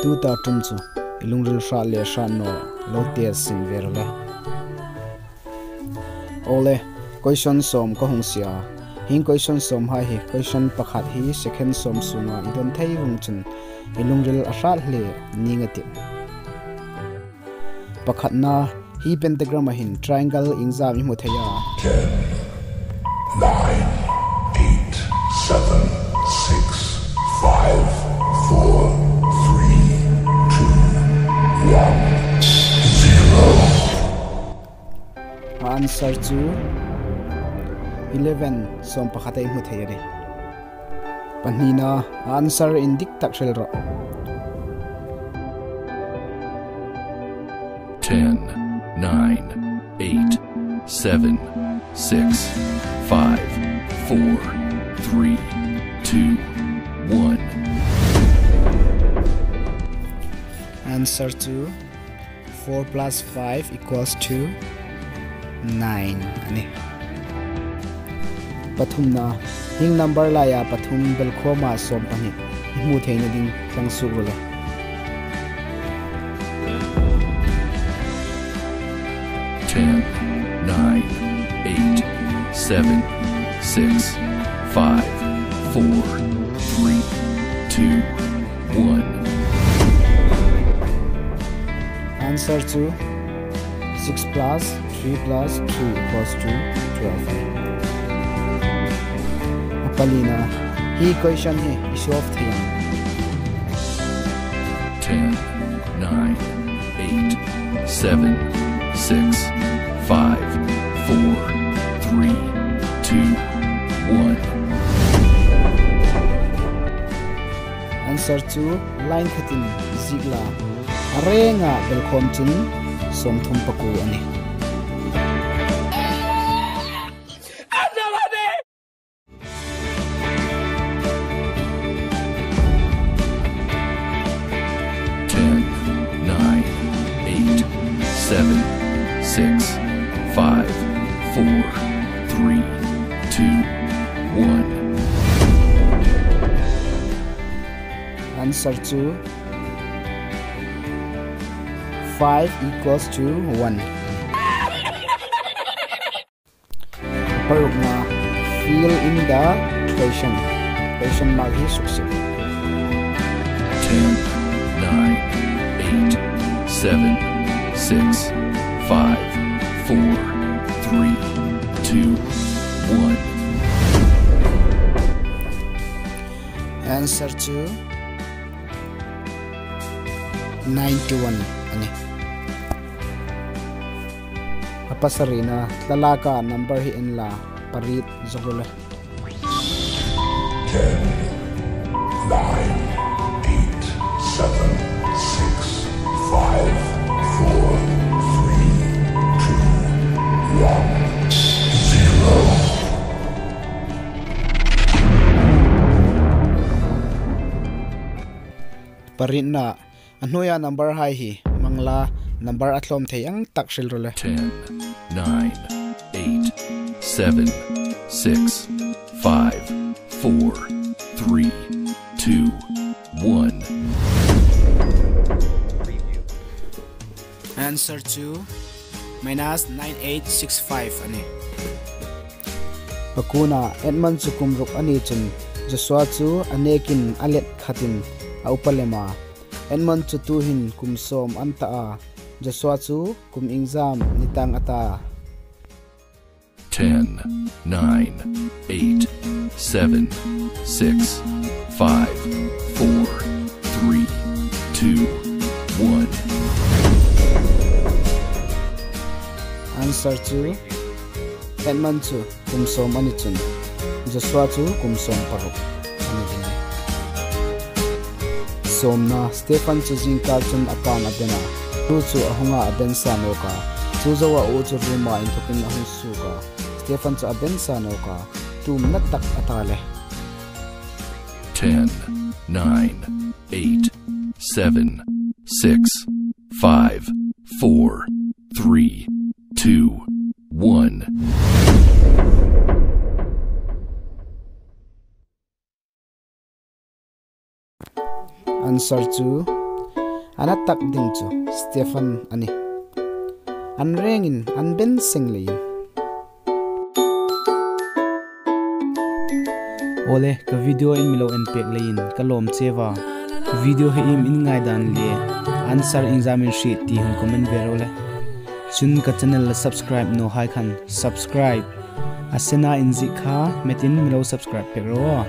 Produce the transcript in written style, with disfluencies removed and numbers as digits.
Tu ta tum chu ilungril hra le hra no lo te sin ver le. Ole question som ko hung sia hing question som ha hi question pakhat hi second som sunga idon thei vung chun ilungril a hra hle ningati. Pakhat na hi pentagram a hin triangle ingzam hi mu theya. 10, 9, 8, 7, 6, 5, 4, 3, 2, 1, 0. Answer chu 11 som pakhat ai mu thei ani. Panina answer in dik tak hrel ro. 10, 9, 8, 7, 6, 5, 4, 3, 2, 1. Answer to 4 plus 5 equals to 9. Ani. Pathum na hing number la ya pathum bel khoma som pani mu theina ding tlang su role. 10, 9, 8, 7, 6, 5, 4, 3, 2, 1. Answer to 6 plus 3 plus 2 equals to 12. Apalina hi question hi issue of 3. 10, 9, 8, 7, 6, 5, 4, 3, 2, 1. Answer to line khatin zigla arenga belkhom chun somthum paku ani. 10, 9, 8, 7, 6, 5, 4, 3, 2, 1. Answer to 5 equals to 1. Parugna fill in the question. Question mark hi success. 10, 9, 8, 7, 6, 5, 4, 3, 2, 1. Answer to 91 ani. Apasarina tlalaka number hi en la parit zogole. 10, 9, 8, 7, 6, 5, 4, 3, 2, 1, 0. Parit na anuya number hai hi mangla number atlom thei ang tak hril role. 10, 9, 8, 7, 6, 5, 4, 3, 2, 1. Answer to minus 9865 ani. Pakuna Edmund chu kumruk ani chun Joshua chu anekin alet khatin aupalema. Edmund chu tuhin kumsom anta a Joshua chu kum ingzam nitang ata. 10, 9, 8, 7, 6, 5, 4, 3, 2, 1. Answer to Edmund chu kumsom ani chun Joshua chu kumsom paruk ani ding. Somna Stephen chu jingka chun apan abena tu chu ahunga aben sa noka chu zowa o chu ruma in thokin ahung suka Stephen chu aben sa noka tum na tak atale. 10, 9, 8, 7, 6, 5, 4, 3, 2, 1. Answer chu Ana tak ding chu Stefan ani. An rengin an ben seng lein. Awle ka video in milo en pek lein ka lawm chewa. Video hi im in ngai dan le answer exam in hri ti hun comment ve ro le. Chun ka channel la subscribe no hai khan subscribe asena in zi kha metin milo subscribe pek ro.